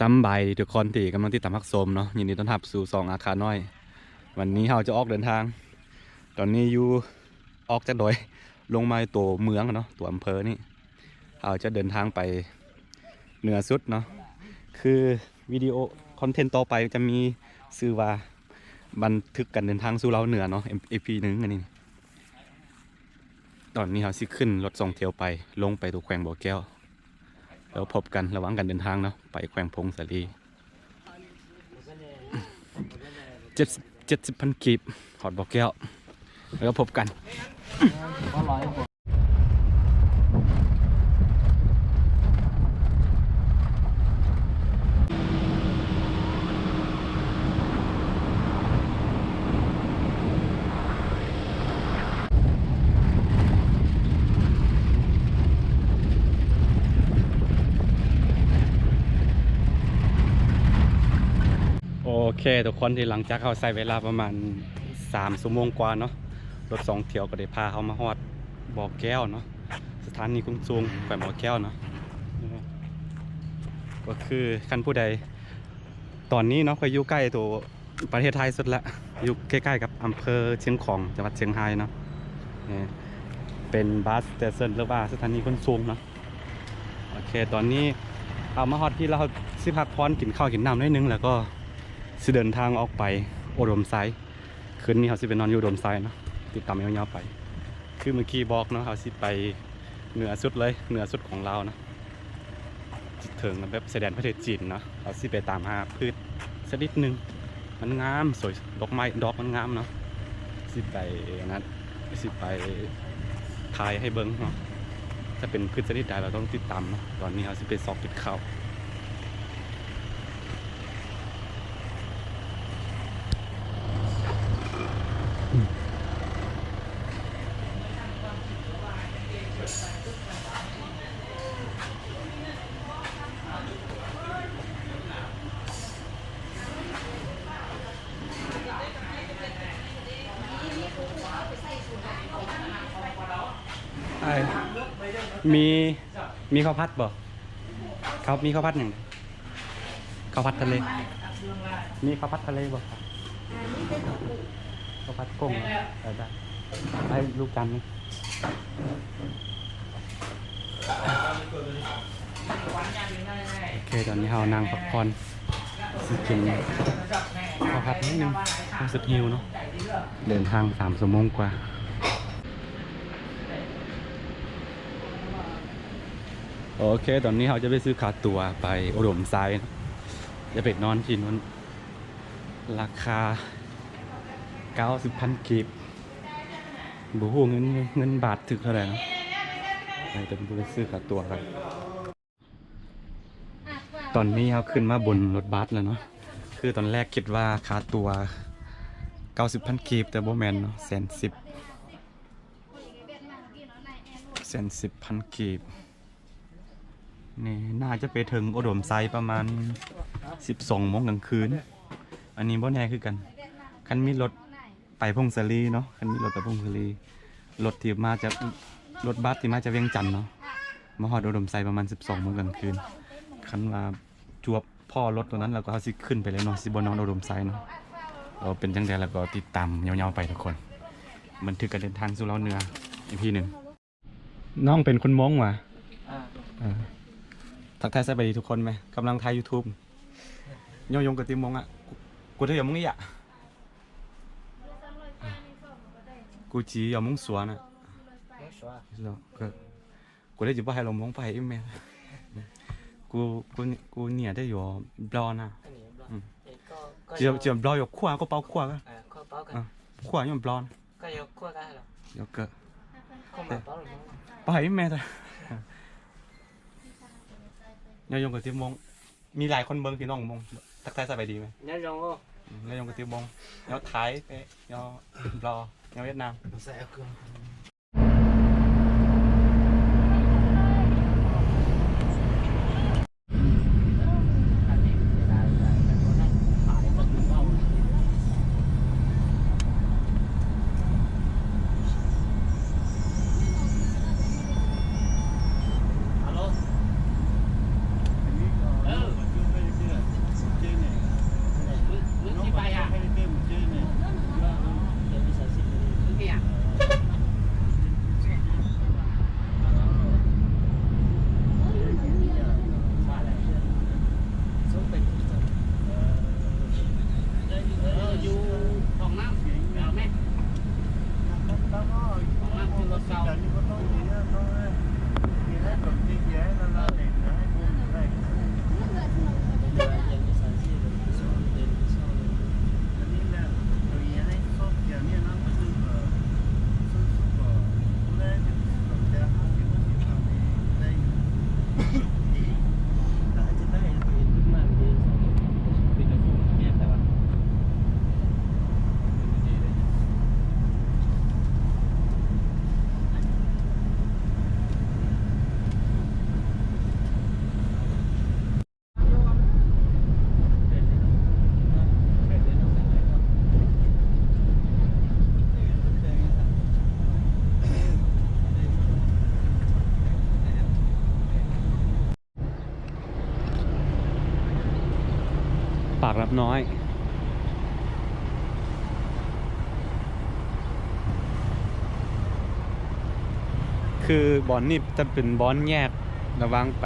ສຳບາຍດີທຸກຄົນທີ່ກຳລັງຕິດຕາມຮັບຊົມເນາະ, ຍິນດີຕ້ອນຮັບສູ່ຊ່ອງອາຄານ້ອຍ. ວັນນີ້ເຮົາຈະອອກເດີນທາງ, ຕອນນີ້ຢູ່ ອອກຈາກດອຍລົງມາໂຕເມືອງເນາະ, ໂຕອຳເພີນີ້. ເຮົາຈະເດີນທາງໄປເໜືອສຸດເນາະ, ຄືວິດີໂອຄອນເທັນຕໍ່ໄປຈະມີຊື່ວ່າ ບັນທຶກການເດີນທາງສູ່ລາວເໜືອເນາະ, ເອັມ ອີພີໜຶ່ງອັນນີ້. ຕອນນີ້ເຮົາຊິຂຶ້ນລົດສອງຖຽວໄປ ລົງໄປໂຕແຂວງບໍ່ແກ້ວ. ແລ້ວພົບກັນລະຫວ່າງການເດີນທາງເນາະ ໄປແຂວງຜົ້ງສາລີ. ເຈັດ ເຈັດສິບພັນກີບ ຮອດບໍ່ແກ້ວ. ແລ້ວກໍພົບກັນ. ໂອເຄທຸກຄົນ, ທີ່ຫຼັງຈາກເຮົາໃຊ້ເວລາປະມານສາມຊົ່ວໂມງກວ່າເນາະ, ລົດສອງຖຽວກໍໄດ້ພາເຮົາມາຮອດບໍ່ແກ້ວເນາະ, ສະຖານີຂົນສົ່ງແຂວງບໍ່ແກ້ວເນາະ. ກໍຄືຄັນຜູ້ໃດ ຕອນນີ້ເນາະ ຂ້ອຍຢູ່ໃກ້ໂຕປະເທດໄທສຸດລະ, ຢູ່ໃກ້ໆກັບອຳເພີຊຽງຂອງ ຈັງຫວັດຊຽງຮາຍເນາະ. ເປັນບັສສະເຕເຊິນ ຫຼືວ່າສະຖານີຂົນສົ່ງເນາະ. ໂອເຄ ຕອນນີ້ເຮົາມາຮອດທີ່ລາວ ເຮົາຊິພັກຜ່ອນ ກິນເຂົ້າກິນນ້ຳໜ້ອຍໜຶ່ງ ແລ້ວກໍຊິເດີນທາງອອກໄປອຸດົມໄຊ. ຄືນນີ້ເຮົາຊິໄປນອນຢູ່ອຸດົມໄຊເນາະ, ຕິດຕາມຍາວໆໄປ. ຄືມື້ກີ້ບອກເນາະ ເຮົາຊິໄປເໜືອສຸດເລີຍ, ເໜືອສຸດຂອງລາວເນາະ, ເຖິງແບບຊາຍແດນປະເທດຈີນເນາະ. ເຮົາຊິໄປຕາມຫາພືດຊະນິດໜຶ່ງ, ມັນງາມ ສວຍ ດອກໄມ້ ດອກມັນງາມເນາະ. ຊິໄປອັນນັ້ນ ຊິໄປຖ່າຍໃຫ້ເບິ່ງເນາະ. ຈະເປັນພືດຊະນິດໃດ ເຮົາຕ້ອງຕິດຕາມເນາະ. ຕອນນີ້ເຮົາຊິໄປຊອກກິນເຂົ້າ. ອ້າຍ ມີ ມີເຂົ້າຜັດບໍ່? ເຂົ້າ ມີເຂົ້າຜັດຫຍັງ? ເຂົ້າຜັດທະເລ. ມີເຂົ້າຜັດທະເລບໍ່? ເຂົ້າຜັດກຸ້ງ. ເອີ ໄດ້ ໃຫ້ລູກຈານໜຶ່ງ. ໂອເຄ ຕອນນີ້ເຮົານັ່ງພັກຜ່ອນ ຊິກິນເຂົ້າຜັດໜ້ອຍໜຶ່ງ, ຮູ້ສຶກຫິວເນາະ. ເດີນທາງສາມຊົ່ວໂມງກວ່າ. ໂອເຄ ຕອນນີ້ເຮົາຈະໄປຊື້ຂາຕົ໋ວໄປອຸດົມໄຊເນາະ, ຈະໄປນອນທີ່ນັ້ນ. ລາຄາເກົ້າສິບພັນກີບ. ບໍ່ຮູ້ເງິນ ເງິນບາດຖືກເທົ່າໃດເນາະ. ເອີ ແຕ່ເພິ່ນບໍ່ໄດ້ຊື້ຂາຕົ໋ວກັນ. ຕອນນີ້ເຮົາຂຶ້ນມາບົນລົດບັສແລ້ວເນາະ. ຄືຕອນແລກຄິດວ່າຄ່າຕົ໋ວເກົ້າສິບພັນກີບ, ແຕ່ບໍ່ແມ່ນເນາະ, ແສນສິບ ແສນສິບພັນກີບ. ນີ້ໜ້າຈະໄປເຖິງອຸດົມໄຊປະມານສິບສອງໂມງກາງຄືນ. ອັນນີ້ບໍ່ແນ່ຄືກັນ. ຄັນມີລົດໄປຜົ້ງສາລີເນາະ, ຄັນມີລົດໄປຜົ້ງສາລີ, ລົດທີ່ມາຈາກ ລົດບັສທີ່ມາຈາກວຽງຈັນເນາະ, ມາຮອດອຸດົມໄຊປະມານສິບສອງໂມງກາງຄືນ. ຄັນວ່າຈວບພໍ້ລົດໂຕນັ້ນແລ້ວກໍເຮົາຊິຂຶ້ນໄປເລີຍເນາະ, ຊິບໍ່ນອນອຸດົມໄຊເນາະ. ເອີ ເປັນຈັ່ງໃດແລ້ວກໍຕິດຕາມຍາວໆໄປທຸກຄົນ. ບັນທຶກການເດີນທາງສູ່ລາວເໜືອ ອີພີໜຶ່ງ. ນ້ອງເປັນຄົນມົ້ງຫວາ? ອ່າ ເອີ ທັກທາຍສະບາຍດີທຸກຄົນແມະ. ກຳລັງຖ່າຍຢູທູບ. ຍອງຍົງກະຕິມົ້ງອະ. ກູເທຍມົ້ງອີ່ອະ. ກູຈີຢໍມົ້ງສວນອະ. ມົ້ງສວນ. ເອີ กูได้จะบอกให้ลงมงไปอีเมล กู กู กูเนี่ยได้อยู่บลอนะ อืม จะ จะบลออยู่ขั้วก็เปาขั้วก็ เออ ขั้วเปากัน อ่ะ ขั้วอยู่บลอน ก็อยู่ขั้วกันเหรอ อยู่เกิด ขั้วมาเปาหรือมง ไปอีเมลเลย เนี่ย ยงกับที่มง มีหลายคนเบิ่งพี่น้องมง ทักทายสบายดีไหม เนี่ย ยงก็ อืม เนี่ย ยงกับที่มง เนี่ย ไทย เนี่ย บลอ เนี่ย เวียดนาม ใส่เอาเครื่อง Hello. Hello. ນ້ອຍ ຄືບ່ອນນີ້ຈະເປັນບ່ອນແຍກລະຫວ່າງໄປ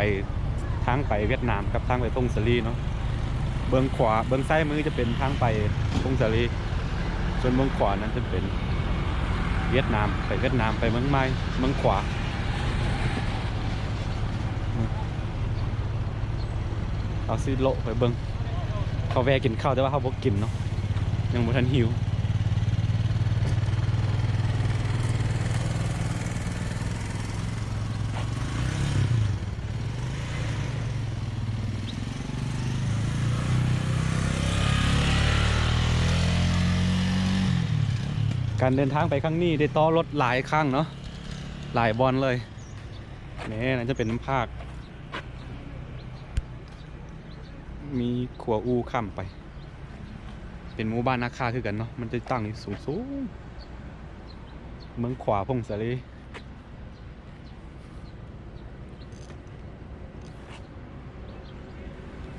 ທາງໄປຫວຽດນາມກັບທາງໄປຜົ້ງສາລີເນາະ. ເບື້ອງຂວາ ເບື້ອງຊ້າຍມືຈະເປັນທາງໄປຜົ້ງສາລີ ສ່ວນເບື້ອງຂວານັ້ນຈະເປັນຫວຽດນາມ ໄປຫວຽດນາມ ໄປເມືອງໃໝ່ ເບື້ອງຂວາ. ເຮົາຊິເລາະໄປເບິ່ງ ເຂົາແວ່ກິນເຂົ້າ ແຕ່ວ່າເຮົາບໍ່ກິນເນາະ ຍັງບໍ່ທັນຫິວ. ການເດີນທາງໄປຄັ້ງນີ້ໄດ້ຕໍ່ລົດຫຼາຍຄັ້ງເນາະ ຫຼາຍບ່ອນເລີຍ. ແມ່ນ ໜ້າຈະເປັນນ້ຳພາກ ມີຂົວອູຂ້າມໄປ ເປັນໝູ່ບ້ານອາຄາຄືກັນເນາະ ມັນຈະຕັ້ງຢູ່ສູງໆ ເບື້ອງຂວາຜົ້ງສາລີ.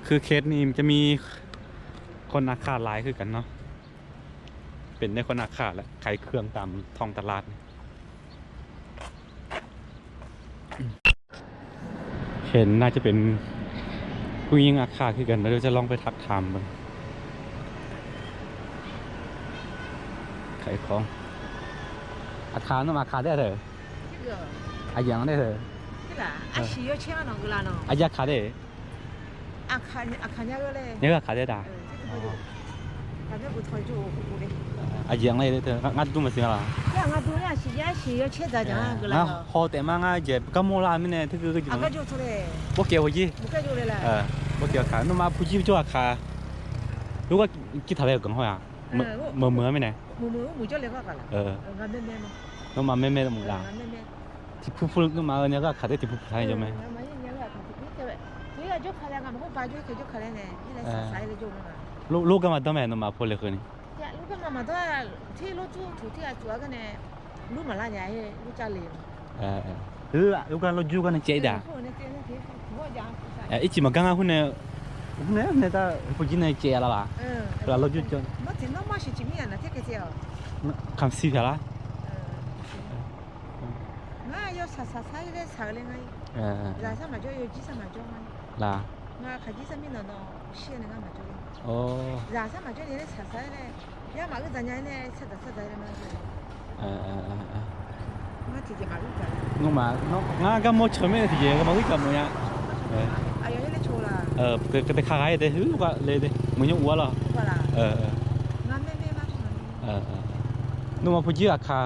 ຄືເຂດນີ້ຈະມີຄົນອາຄາຫຼາຍຄືກັນເນາະ ເປັນແຕ່ຄົນອາຄາແຫຼະ ຂາຍເຄື່ອງຕາມທ້ອງຕະຫຼາດ. ເຫັນໜ້າຈະເປັນຜູ້ຍິງອາຄາຄືກັນ ດຽວຈະລອງໄປທັກຖາມເບິ່ງ ຂາຍຂອງ. ອາຄາ ໜຸ່ມອາຄາເດີ້ເທີ ອາຫຍັງເດີ້ເທີ ອາຫຍັງເດີ້ ອາຄາເດ້ ອາຄາ ອາຄາ ຍາເອີເລ ຍາເອີ ອາຄາເດ້ດາ. ອາຫຍັງເດ້ເທີ ງານດຸມາຊິລະ ງານດຸຍາຊິຍາຊິຍາເຊດາຈາງາ ໂຮເຕມາງາເຈກະໂມລາມິເນ ທຶກກະຈິ ອາກາໂຈໂທເລ ບໍ່ເກວຈິ ບໍ່ເກວເລລະ ເອີ ບໍ່ເກວຄາ ນຸມາຜູ້ຈິໂຈອາຄາ ລູກກະກິທາເລກັນໂຮຍອາ ເມີເມີມິເນ ເອີ ງານແມ່ ນຸມາແມ່ໆ ມຸລາ ງານແມ່ ທີ່ຜູ້ຜູ້ມາເອີຍກໍຂາຍໄດ້ທີ່ຜູ້ຊາຍຢູ່ແມ່ ເອີ ມາເນ ເອີ ລູກ ລູກກໍມາຕົວະແມ່ ມາໂພເລຄືນີ້ ເອີ ເອີ ລູກກໍລົດຢູ່ກັນເຈດາ ເອີ ອີຈິມາກັງຫຸນເນ ຫຸນເນ ເນຕາຜູ້ຈິນເຈລາວາ ເອີ ລາລົດຢູ່ກັນ ມາເຈນມາຊິຈິມີອັນນະເທກເຈອ ຄຳຊີພະລາ ເອີ ງາຍໂຍ ສາສາສາເລສາເລງາຍ ເອີ ລາສາມາໂຈໂຍຈິສາມາໂຈງາຍ ລາ ງາຂະຈິສາມີນອນອ ເຊນງາມາໂຈ ໂອ້ ລາສາມາໂຈເລສາສາເລ ຍາມາອຶຈາຍາເລ ສາດາສາດາເລມາ ເອີ ເອີ ເອີ ເອີ ມາທີ່ຈະມາຮູ້ຈັກ ນ້ອງມາ ນ້ອງ ງາກະໂມເຊີເມທີ່ເຈກະມາຮູ້ຈັກໂມຍາ ເອີ ອາຍາເລໂຊລາ ເອີ ເຕ ເຕຄາໄກເຕ ຮືກະເລເຕ ໂມຍາອວລາ ເອີ ເອີ ງາແມ່ໆມາ ເອີ ເອີ ເອີ ນ້ອງມາຜູ້ຈິອາຄາ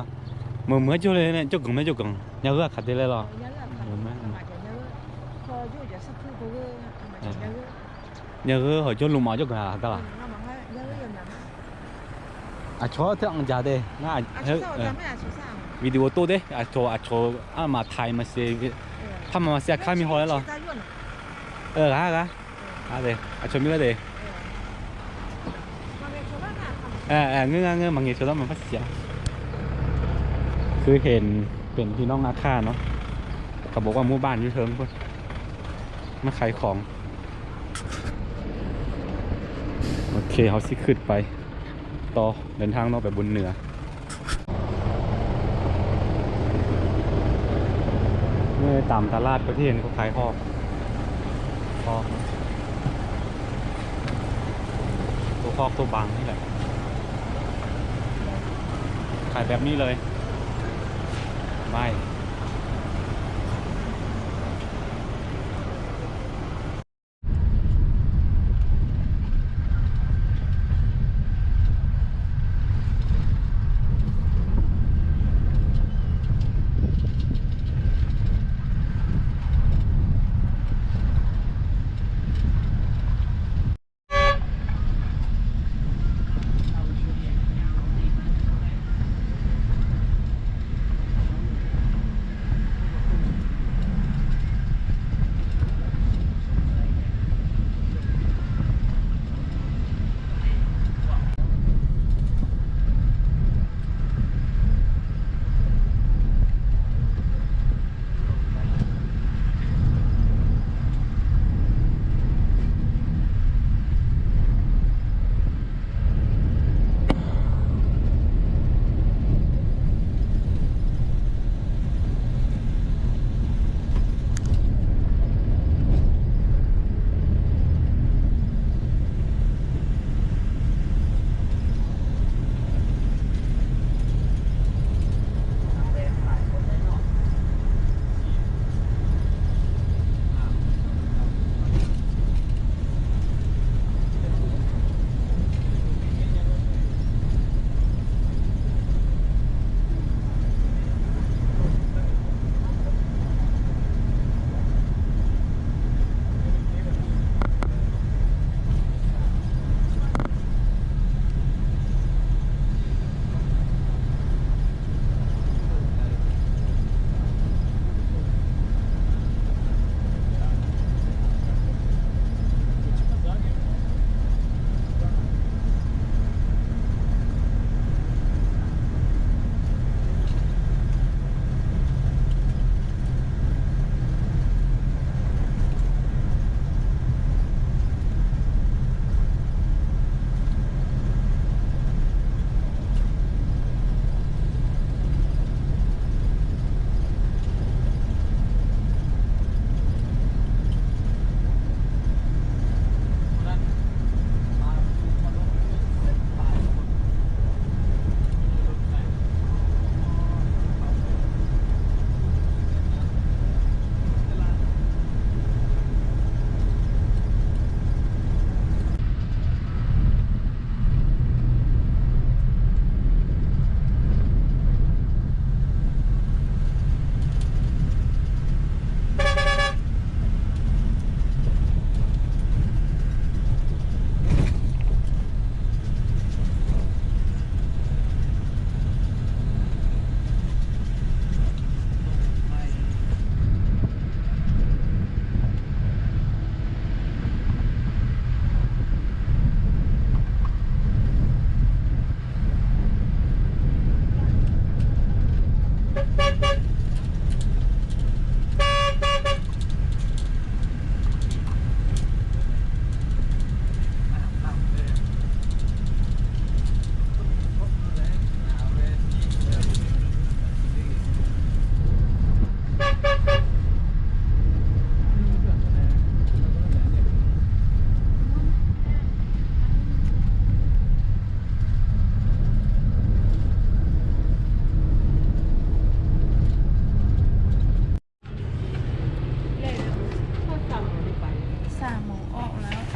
ເມື່ອ ເມື່ອໂຈເລເນ ໂຈກຶງແມ່ ໂຈກຶງ ຍາເຮືອຄາເຕເລລອ ເອີ ຍາເຮືອຄາ ເມື່ອແມ່ ມາຈາກຍາເຮືອ ພໍຢູ່ຈາກສະພູໂກເວ ມາຈາກຍາເຮືອ ຍາເຮືອ ເຮົາໂຈລຸມເອົາໂຈກຶງອາກາລາ ອາໂຊເທອງຈາເດ ງາ ເອີ ວິດີໂອໂຕເດ ອາໂຊ ອາໂຊ ອາມາໄທມາເຊ ພາມາເຊຄາມີຮອຍລອ ເອີ ກະ ກະ ອາເດ ອາໂຊມີລະເດ ເອີ ເອີ ງື ງື ມາເງໂຊລະມາພັດເສຍ ຄືເຫັນເປັນພີ່ນ້ອງອາຄາເນາະ ເຂົາບອກວ່າໝູ່ບ້ານຢູ່ເທິງພຸ້ນ ມາຂາຍຂອງ ໂອເຄ ເຮົາຊິຂຶ້ນໄປຕໍ່ ເດີນທາງເນາະ ໄປບົນເໜືອ ເມື່ອຕາມຕະຫຼາດປະເທດເຂົາຂາຍຮອກ ຮອກ ໂຕຮອກໂຕບັງນີ້ແຫຼະ ຂາຍແບບນີ້ເລີຍ ໄມ້.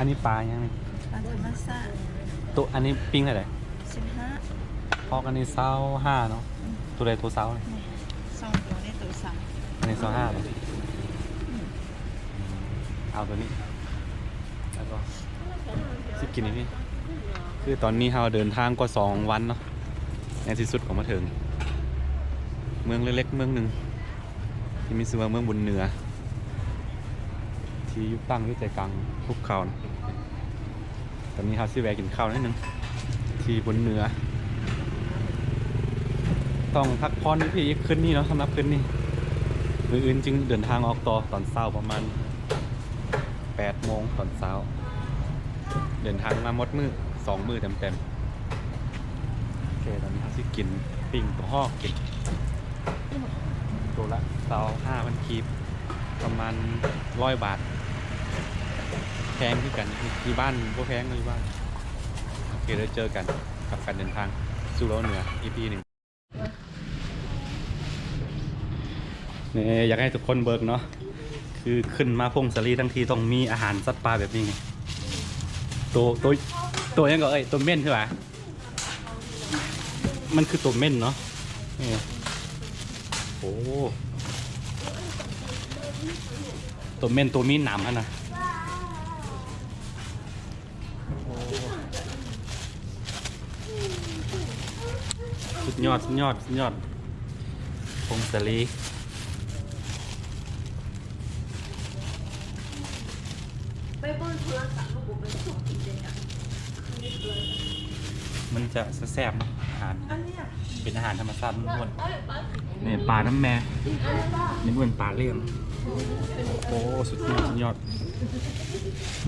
ນີ້ປາຫຍັງນີ້? ປາທຳມະຊາດ. ໂຕອັນນີ້ປີ້ງເທົ່າໃດ? ສິບຫ້າ. ພອກອັນນີ້ຊາວຫ້າເນາະ. ອືມ ໂຕໃດໂຕຊາວນີ້? ນີ້ ສອງໂຕນີ້ໂຕຊາວ. ອັນນີ້ຊາວຫ້າເນາະ. ອືມ ເອົາໂຕນີ້ ແລ້ວກໍຊິກິນນີ້. ຄືຕອນນີ້ເຮົາເດີນທາງກວ່າສອງວັນເນາະ ໃນທີ່ສຸດກໍມາເຖິງເມືອງເລັກໆເມືອງໜຶ່ງ ທີ່ມີຊື່ວ່າເມືອງບຸນເໜືອ ທີ່ຢູ່ ຕັ້ງຢູ່ໃຈກາງພູເຂົາ. ຕອນນີ້ເຮົາຊິແວະກິນເຂົ້າໜ້ອຍໜຶ່ງທີ່ບົນເໜືອ. ຕ້ອງພັກຜ່ອນຢູ່ພີ້ອີກຄືນນີ້ເນາະ ສຳລັບຄືນນີ້. ມື້ອື່ນຈຶ່ງເດີນທາງອອກຕໍ່ຕອນເຊົ້າປະມານແປດໂມງຕອນເຊົ້າ. ເດີນທາງມາໝົດມື້ ສອງມື້ເຕັມໆ. ໂອເຄ ຕອນນີ້ເຮົາຊິກິນປີ້ງໂຕຮອກ ກິນໂຕລະຊາວຫ້າພັນກີບ ປະມານຮ້ອຍບາດ. ແພງຄືກັນ ຢູ່ບ້ານບໍ່ແພງເນາະ ຢູ່ບ້ານ. ໂອເຄ ແລ້ວເຈີກັນກັບການເດີນທາງສູ່ເລົາເໜືອ ອີພີໜຶ່ງ. ນີ້ ຢາກໃຫ້ທຸກຄົນເບິ່ງເນາະ ຄືຂຶ້ນມາຜົ້ງສາລີທັງທີຕ້ອງມີອາຫານສັດປ່າແບບນີ້. ໂຕ ໂຕ ໂຕຫຍັງກໍເອີຍ ໂຕເມັ້ນຄືຫວາ? ມັນຄືໂຕເມັ້ນເນາະ. ນີ້ ໂອ້ ໂຕເມັ້ນ ໂຕມີໜາມຫັ້ນນະ. ໂອ້ ສຸດຍອດ ສຸດຍອດ ສຸດຍອດ ຜົ້ງສາລີ. ມັນຈະແຊບໆ ອາຫານ ເປັນອາຫານທຳມະຊາດລ້ວນໆ. ນີ້ປານຳແມ່ ນີ້ບໍ່ແມ່ນປາລ້ຽງ. ໂອ້ ສຸດຍອດ ສຸດຍອດ.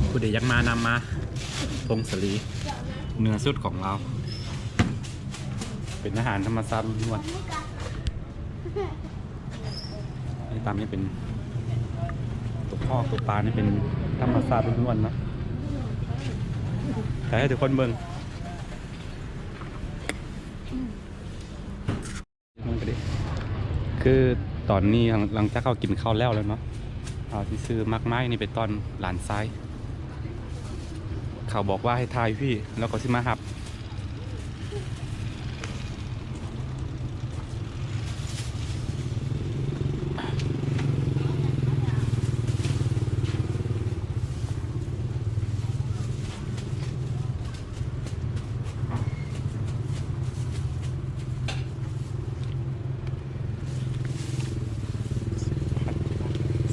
ຜູ້ໃດຢາກມານຳມາ ຜົ້ງສາລີ ເໜືອສຸດຂອງລາວ ເປັນອາຫານທຳມະຊາດລ້ວນໆ. ນີ້ຕາມນີ້ເປັນໂຕຮອກໂຕປາ ນີ້ເປັນທຳມະຊາດລ້ວນໆເນາະ. ຢາກໃຫ້ທຸກຄົນເບິ່ງ ມັນກໍດີ. ຄືຕອນນີ້ຫຼັງ ຫຼັງຈາກເຮົາກິນເຂົ້າແລ້ວແລ້ວເນາະ ເຮົາຊິຊື້ໝາກໄມ້ນີ້ໄປຕ້ອນຫຼານຊາຍ. ເຂົາບອກວ່າໃຫ້ຖ່າຍຢູ່ພີ້ ແລ້ວກໍຊິມາຮັບ.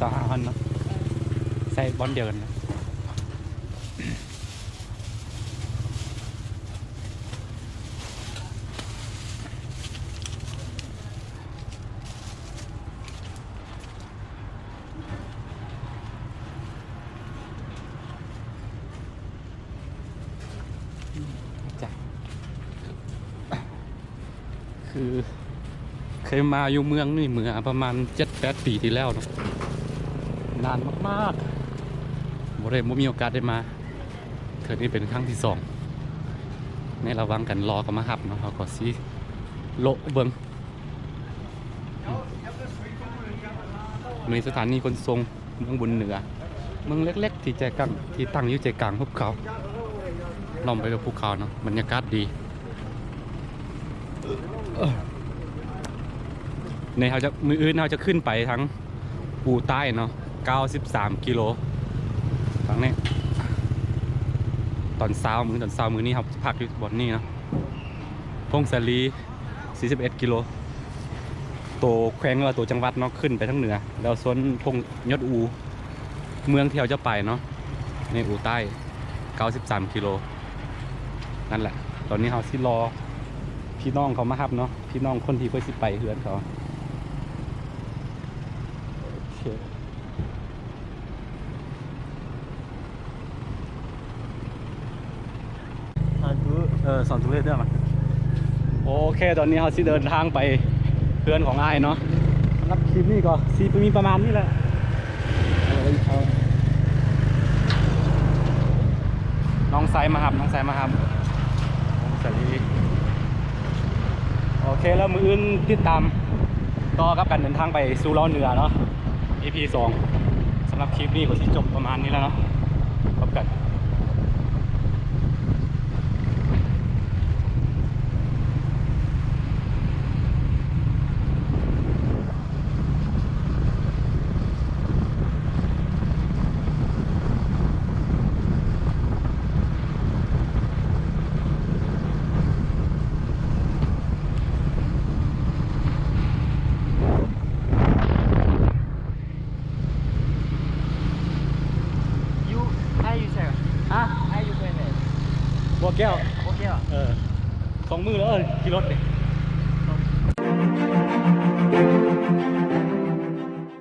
ຊາວຫ້າພັນເນາະ ໃສ່ບ່ອນດຽວກັນນະ. ຈ້ະ ຄືເຄີຍມາຢູ່ເມືອງນີ້ເມື່ອປະມານເຈັດແປດປີທີ່ແລ້ວເນາະ ນານມາກໆ ບໍ່ໄດ້ ບໍ່ມີໂອກາດໄດ້ມາ. ເທື່ອນີ້ເປັນຄັ້ງທີສອງ ໃນລະຫວ່າງການລໍກໍມາຮັບເນາະ ເຮົາກໍຊິເລາະເບິ່ງ. ນີ້ສະຖານີຂົນສົ່ງເມືອງບຸນເໜືອ ເມືອງເລັກໆ ທີ່ໃຈກາງ ທີ່ຕັ້ງຢູ່ໃຈກາງພູເຂົາ ລ້ອມໄປດ້ວຍພູເຂົາເນາະ ບັນຍາກາດດີ. ໃນເຮົາຈະ ມື້ອື່ນເຮົາຈະຂຶ້ນໄປທາງ ອູໃຕ້ເນາະ ເກົ້າສິບສາມກິໂລ ຝັ່ງນີ້ ຕອນເຊົ້າ ມື້ ຕອນເຊົ້າມື້ນີ້ເຮົາພັກຢູ່ບ່ອນນີ້ເນາະ. ຜົ້ງສາລີ ສີ່ສິບເອັດກິໂລ ໂຕແຂວງ ຫຼືວ່າໂຕຈັງຫວັດເນາະ ຂຶ້ນໄປທາງເໜືອ ແລ້ວສ່ວນຜົ້ງ ຍອດອູ ເມືອງທີ່ເຮົາຈະໄປເນາະ ໃນອູໃຕ້ ເກົ້າສິບສາມກິໂລ. ນັ້ນແຫຼະ ຕອນນີ້ເຮົາຊິລໍພີ່ນ້ອງເຂົາມາຮັບເນາະ ພີ່ນ້ອງຄົນທີ່ຂ້ອຍຊິໄປເຮືອນເຂົາ. ໂອເຄ ເອີ ສອນທຸເລດເດີມາ. ໂອເຄ ຕອນນີ້ເຮົາຊິເດີນທາງໄປເຮືອນຂອງອ້າຍເນາະ. ສຳລັບຄລິບນີ້ກໍຊິມີປະມານນີ້ແຫຼະ. ນ້ອງຊາຍມາຮັບ ນ້ອງຊາຍມາຮັບ ນ້ອງສາລີ. ໂອເຄ ແລ້ວມື້ອື່ນຕິດຕາມຕໍ່ກັບການເດີນທາງໄປສູ່ເລົາເໜືອເນາະ ອີພີສອງ. ສຳລັບຄລິບນີ້ກໍຊິຈົບປະມານນີ້ແລ້ວເນາະ. ພົບກັນ. ບໍ່ແກ້ວ ບໍ່ແກ້ວ ເອີ ສອງມື້ແລ້ວ ເອີ ຂີ່ລົດນີ້